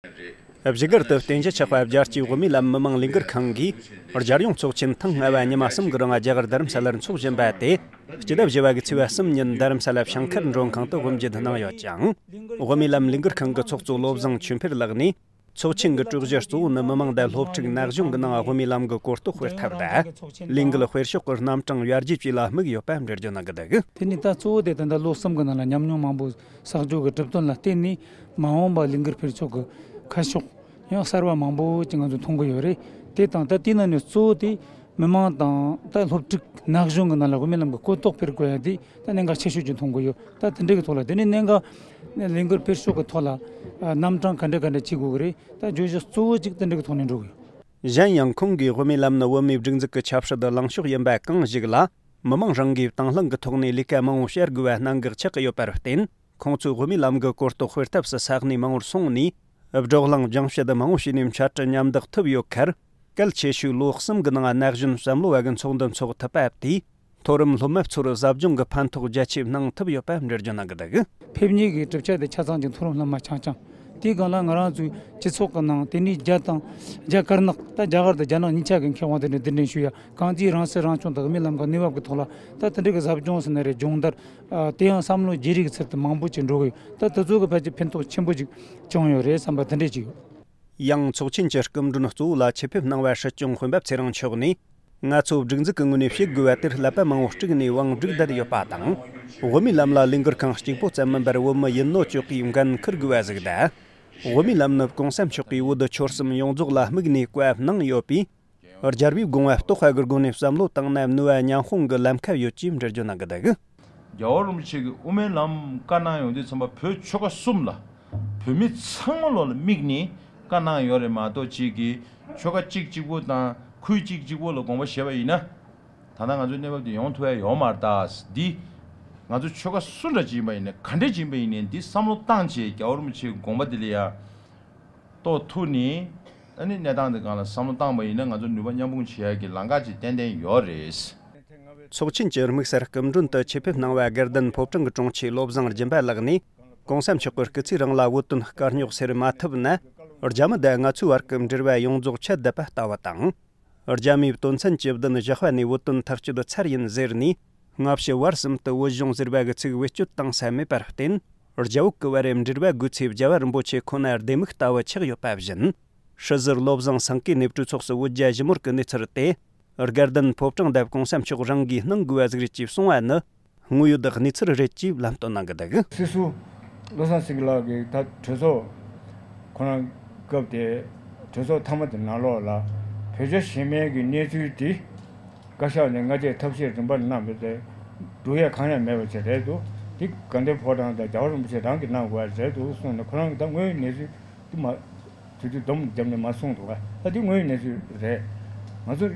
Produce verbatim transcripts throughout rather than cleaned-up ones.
བཞུགས་སྒར་དུ་རྟེན་གཞི་ཆགས་པ་རྒྱལ་སྤྱིའི་དབུ་མའི་ལམ་མི་མང་ལས་འགུལ་ཁང་གིས་རྒྱལ་ཡོངས་ཚོགས་ཆེན་ཐེངས་ལྔ་པ་ཉི་མ་གསུམ་གྱི་རིང་རྒྱ་གར་རྡ་རམ་ས་ལར་འཚོགས་བཞིན་པ་དེ། སྤྱི་ཟླ་བཞི་པ་གི་ཚེས་པ་གསུམ་ཉིན་རྡ་རམ་ས་ལ་བྱང་མཁར་མགྲོན་ཁང་དུ་དབུ་འབྱེད་གནང་ཡོད་ཅིང་། དབུ་མའི་ལམ་ལས་འགུལ་ཁང་གི་ཚོགས་གཙོ་བློ་བཟང་ཆོས་འཕེལ་ལགས་ནས། ཚོགས་ཆེན་གྱི་གྲོས་གཞི་གཙོ་བོ་ནི་མི་མང་དང་སློབ་ཕྲུག་ན་གཞོན་གྱི་ནང་དབུ་མའི་ལམ་གྱི་གོ་རྟོགས་སྤེལ་ཐབས་དང་། ལས་འགུལ་སྤེལ་ཕྱོགས་ཀྱི་རྣམ་གྲངས་ཡར་རྒྱས་བཅས་ལ་དམིགས་ཡོད་པ་འགྲེལ་བརྗོད་གནང་གི་འདུག། དེ་ནི་ད་གཙོ་བོ་དེ་ད་ལྟ་ལོ་གསུམ་གྱི་ནང་ལ་ཉམས་མྱོང་མང་པོ་བསགས་རྒྱུ་གི་གྲུབ་དོན་ལ་བརྟེན་ནས། མ་འོངས་པ་ལས་འགུལ་སྤེལ་ཕྱོགས་ཀྱི་ཁ་ཕྱོགས་ཡང་གསར་བ་མང་པོ་ཅིག་ང་ཚོས་མཐོང་གི་ཡོད་རེད། དེ་དང་ད་དེ་ནང་ནས་གཙོ་བོ་དེ་མི་མང་དང་ད་སློབ་ཕྲུག་ན་གཞོན་གྱི་ནང་ལ་དབུ་མའི་ལམ་གྱི་གོ་རྟོགས་སྤེལ་དགོས་ཡ་དེ་ད་གནད་འགག་ཆེ་ཤོས་ཅིག་མཐོང་གི་ཡོད། ད་དེ་འདྲའི་གི་ཐོག་ལ་དེ་ནས་གནད་འགག་ལས་འགུལ་སྤེལ་ཕྱོགས་ཀྱི་ཐོག་ལ་རྣམ་གྲངས་ག་འདྲ་ག་འདྲ་བྱེད་དགོས་ཀྱི་རེད། ད་བརྗོད་གཞི་གཙོ་བོ་གཅིག་དེ་འདྲ་གི་ཐོག་ནས་འགྲོ་གི་ཡོད། གཞན་ཡང་ཁོང་གིས་དབུ་མའི་ལམ་ནི་བོད་མིའི་སྒྲིག་འཛུགས་ཀྱི་ཆབ་སྲིད་ལངས་ཕྱོགས་ཡིན་པ་གང་ཞིག་ལ། མི་མང་རང་གིས་དང་བླངས་ཀྱི་ཐོག་ནས་ལས་ཀ་མང་བོ་བྱ་དགོས་པ་གནད་འགག་ཆགས་ཀྱི་ཡོད་པར་བརྟེན། ཁོང་ཚོས་དབུ་མའི་ལམ་གྱི་གོ་རྟོགས་སྤེལ་ཐབས་སུ་ས་གནས་མང་བོར་སོང་ནས། བགྲོ་གླེང་སྦྱང་བཤད་མང་བོ་བྱས་ནས་འཆད་ཁྲིད་མཉམ་འདེགས་ཐུབ་ཡོད་ཁར། གལ་ཆེ་ཤོས་ལོ་གསུམ་གྱི་ནང་ན་གཞོན་བསམ་བློ་བ་གི་ཚོགས་འདུ་འཚོགས་ཐུབ་པ་དེས། མཐོ་རིམ་སློབ་མ་ཚོར་ཟབ་སྦྱོང་གི་ཕན་ཐོགས་རྒྱ་ཆེ་གནང་ཐུབ་ཡོད་པ་འགྲེལ་བརྗོད་གནང་གི་འདུག། ཕེབས་མཁན་གྱི་གྲུབ་ཆ་དེ་ཆ་ཚང་གི་མཐོ་རིམ་སློབ་མ་རྐྱང་རྐྱང་། དེའི་སྒང་ལ་ང་རང་ཚོའི་སྤྱི་ཚོགས་ཀྱི་ནང་དེ་ནས་རྒྱ་དང་རྒྱ་དཀར་ནག་ད་རྒྱ་གར་དང་རྒྱ་ནག་གཉིས་ཆ་གི་མཁས་དབང་དེ་འདྲ་གདན་འདྲེན་ཞུ་ཡ། གང་ཅིའི་རང་སྲིད་རང་སྐྱོང་དང་དབུ་མའི་ལམ་གྱི་གནས་བབ་ཀྱི་ཐོག་ལ་ད་དེ་འདྲ་གི་ཟབ་སྦྱོང་ཟེར་ན་རེད། སྦྱོང་བརྡར། ཨ། དེ་ཡང་བསམ་བློ་བརྗེ་རེས་ཀྱི་ཚུལ་དུ་མང་པོ་ཅིག་འགྲོ་གི་ཡོད། ད་དེ་ཚོ་གི་ཕལ་ཆེར་ཕན་ཐོགས་ཆེན་པོ་ཅིག་བྱུང་ཡོད་རེད་བསམ་པ་དེ་འདྲས་ཅིག་ཡོད། ཡང་ཚོགས་ཆེན་གྱི་སྐུ་མགྲོན་གཙོ་བོ་ལ་ཆེད་ཕེབས་གནང་བ་སྲིད་སྐྱོང་སྤེན་པ་ཚེ་རིང་མཆོག་ནས། ང་ཚོ་སྒྲིག་འཛུགས་ཀྱི་ངོས་ནས་བྱེད་དགོས་པ་དེར་ཀླད་པ་མང་བོ་དཀྲུགས་ནས་དབང་སྒྲིག་བསྡད་ཡོད་པ་དང་། དབུ་མའི་ལམ་ལ་ལས་འགུལ་ཁང་གཅིག་པོ་ཙམ་མིན་པར་བོད་མི་ཡིན་ནོ་ཅོག་གིས་འགན་འཁུར་དགོས་པ་ཟིག་དང་། དབུ་མའི་ལམ་ནི་གོང་ས་མཆོག་གིས་བོད་ཆོལ་གསུམ་ཡོངས་རྫོགས་ལ་དམིགས་ནས་བཀའ་གནང་ཡོད་པས། རྒྱལ་བའི་དགོངས་པ་རྟོགས་པ་གི་སྒོ་ནས་བསམ་བློ་བཏང་ན་ནུས་པ་མཉམ་སྤུངས་ཀྱི་ལམ་ཁ་ཡོད་ཅེས་འགྲེལ་བརྗོད་གནང་གི་འདུག། རྒྱལ་བ་རིན་པོ་ཆེ་གིས་དབུ་མའི་ལམ་བཀའ་གནང་ཡོང་དུས་ཙམ་པ་བོད་ཆོལ་ཁ་གསུམ་ལ། བོད་མི་ཚང་མ་ལོག་ལ་དམིགས་ནས་བཀའ་གནང་ཡོད་རེད་མ་གཏོགས་གཅིག་གིས་ཆོལ་ཁ་གཅིག་གཅིག་པོ་དང་ཁུལ་གཅིག་གཅིག་པོ་ལ་དགོངས་པ་བཞེས་པ་ཡིན་ན། ད་ལྟ་ང་ཚོའི་གནས་བབ་འདི་ཡོང་ཐུབ་ཡ་ཡོད་མ་རེད་ད། འདི་ང་ཚོ་ཆོལ་ཁ་སུ་འདྲ་ཅིག་ཡིན་པ་ཡིན་ནའི་ག་འདྲ་ཅིག་ཡིན་པ་ཡིན་ནའི་འདི་བསམ་བློ་བཏང་བྱས་རྒྱལ་བ་རིན་པོ་ཆེའི་དགོངས་པ་འདི་ལ་ཡ། རྟོགས་ཐུབ་ནས། ཨ་ནི་གནས་སྟངས་འདི་སྒང་ལ་བསམ་བློ་བཏང་བ་ཡིན་ན་ང་ཚོ་ནུས་པ་མཉམ་སྤུངས་བྱེད་ཡ་གི་ལམ་ཁ་ཅིག་ཏན་ཏན་ཡོད་རེད། ཚོགས་ཆེན་གྱི་དམིགས་བསལ་སྐུ་མགྲོན་དུ་ཆེད་ཕེབས་གནང་བ་དགའ་ལྡན་ཕོ་བྲང་གི་དྲུང་ཆེ་བློ་བཟང་སྦྱིན་པ་ལགས་ནས། གོང་ས་མཆོག་གི་སྐུ་ཚེ་རིང་ལ་བོད་དོན་དཀའ་རྙོག་སེལ་མ་ཐུབ་ན། རྒྱ་མི་དང་ང་ཚོའི་བར་གྱི་འབྲེལ་བ་ཡོངས་རྫོགས་ཆད་བསྡད་པ་ལྟ་བུ་དང་། རྒྱ་མིས་དོན་ཚན་བཅུ་བདུན་བཞག་པ་ནས་བོད་དོན་ཐག་གཅོད་ཚར་ཡིན་ཟེར་ནས། སྔ་ཕྱི་བར་གསུམ་དུ་བོད་གཞུང་ཟེར་བ་གི་ཚིག་བེད་སྤྱོད་བཏང་ས་མེད་པར་བརྟེན། རྒྱ་བོད་ཀྱི་བར་འབྲེལ་བ་དགོས་ཚེ་རྒྱལ་བ་རིན་པོ་ཆེ་ཁོ་ན་ལྡེ་མིག་ལྟ་བུ་ཆགས་ཡོད་པ་བཞིན། སྲིད་ཟུར་བློ་བཟང་སེང་གེ་ནས་གྲོས་ཚོགས་སུ་བོད་རྒྱ་ཞི་མོལ་གྱི་གནས་ཚུལ་དེ། དགའ་ལྡན་ཕོ་བྲང་དང་གོང་ས་མཆོག་རང་གིས་གནང་དགོས་པ་ཟིག་རེད་ཅེས་གསུངས་པ་ནི། དངོས་ཡོད་གནས་ཚུལ་རེད་ཅེས་ལམ་སྟོན་གནང་གི་འདུག། སྲིད་ཟུར་བློ་བཟང་སེང་གེ་ལགས་ཀྱིས་ད་གྲོས་ཚོགས་ཁོ་རང་སྐབས་དེ་གྲོས་ཚོགས་མཐའ་མ་དེ་ནང་ལོགས་ལ་བོད་རྒྱ་ཞི་མོལ་གྱི་གནས་ཚུལ་དེ་བཀའ་ཤག་ནས་སྔ་རྗེས་ཐབས་ཤེས་རིམ་པར་གནང་བའི་ཚེ་སྒྲུབ་ཡས་གང་ཡང་མེད་པ་ཅིག་རེད་འདུག། དེ་དགའ་ལྡན་ཕོ་བྲང་དང་རྒྱལ་བ་རིན་པོ་ཆེ་རང་གིས་གནང་དགོས་པ་རེད་འདུག་གསུངས་ནས་ཁོ་རང་གིས་ད་དངོས་ཡོད་གནས་ཚུལ་དེ་མ། དེ་དུས་སྡོམ་བརྒྱབ་ནས་མ་གསུངས་འདུག་ག། ད་དེ་དངོས་ཡོད་གནས་ཚུལ་རེད། ང་ཚོ་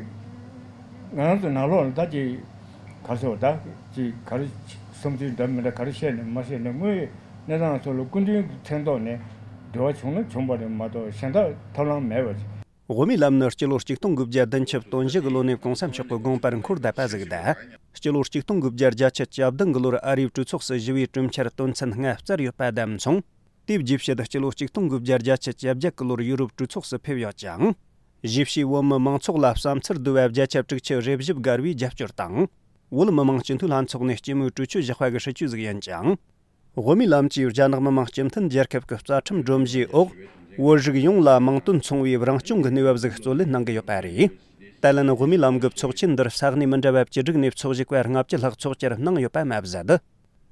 ང་རང་ཚོ་ནང་ལོགས་ལ་ད་ཅིག་ག་རེ་ཟེར་བ་ད་ཅིག་ག་རེ་བསམ་ཚུལ་འདྲ་མི་འདྲ་ག་རེ་བཤད་ནས་མ་བཤད་ནས་དངོས་ཡོད་གནས་སྟངས་ཚོ་ལ་སྐུ་མདུན་གྱི་མཚན་ཐོག་ནས་འབྲེལ་བ་བྱུང་ན་བྱུང་བ་རེད་མ་གཏོགས་གཞན་དག་ཐབས་ལམ་མེད་པ་རེད། དབུ་མའི་ལམ་ནི་སྤྱི་ལོ་ཆིག་སྟོང་དགུ་བརྒྱ་བདུན་ཅུ་དོན་བཞི་གི་ལོ་ནས་གོང་ས་མཆོག་གི་དགོངས་པར་འཁོར་བསྡད་པ་ཟིག་དང་། སྤྱི་ལོ་ཆིག་སྟོང་དགུ་བརྒྱ་བརྒྱད་ཅུ་གྱ་བདུན་གི་ལོར་ཨ་རིའི་གྲོས་ཚོགས་སུ་ཞི་བའི་གྲོས་འཆར་དོན་ཚན་ལྔ་བསྩལ་ཡོད་པ་དང་མཚུངས། དེའི་རྗེས་ཕྱེད་སྤྱི་ལོ་ཆིག་སྟོང་དགུ་བརྒྱ་བརྒྱད་ཅུ་གྱ་བརྒྱད་གི་ལོར་ཡུ་རོབ་གྲོས་ཚོགས་སུ་ཕེབས་ཡོད་ཅིང་། གཞིས་བྱེས་བོད་མི་མང་ཚོགས་ལ་བསམ་ཚུལ་བསྡུ་བའི་བརྒྱ་ཆ་དྲུག་ཅུ་རེ་བཞི་བརྒལ་བའི་རྒྱབ་སྐྱོར་དང་། བོད་མི་མང་སྤྱི་འཐུས་ལྷན་ཚོགས་ནས་སྤྱི་མོས་གྲོས་ཆོད་བཞག་པ་གི་སྲིད་ཇུས་ཟིག་ཡིན་ཅིང་། དབུ་མའི་ལམ་གྱིས་རྒྱ་ནག་མི་དམངས་སྤྱི་མཐུན་རྒྱལ་ཁབ་ཀྱི་རྩ་ཁྲིམས་སྒྲོམ་གཞིའི་འོག་བོད་རིགས་ཡོངས་ལ་མིང་དོན་མཚུངས་པའི་རང་སྐྱོང་གི་གནས་བབ་ཟིག་རྩོད་ལེན་གནང་གི་ཡོད་པ་རེད། ད་ལན་དབུ་མའི་ལམ་གྱི་ཚོགས་ཆེན་འདིར་ས་གནས་མི་འདྲ་བ་བཅུ་དྲུག་ནས་ཚོགས་ཞུགས་པ་ལྔ་བཅུ་ལྷག་ཚོགས་བཅར་གནང་ཡོད་པ་མ་ཟད།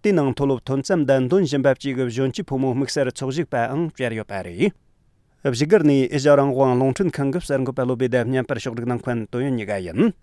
དེའི་ནང་མཐོ་སློབ་ཐོན་རྩམ་དང་འདོན་བཞིན་པ་བཅས་ཀྱི་གཞོན་སྐྱེས་ཕོ་མོ་དམིགས་བསལ་ཚོགས་ཞུགས་པའང་བཅར་ཡོད་པ་རེད། བཞུགས་སྒར་ནས་ཨེ་ཤ་ཡ་རང་དབང་རླུང་འཕྲིན་ཁང་གི་གསར་འགོད་པ་བློ་བྷེ་དང་བརྙན་པར་ཕྱོགས་སྒྲིག་གནང་མཁན་དོན་ཡོད་ཉི་ག་ཡིན།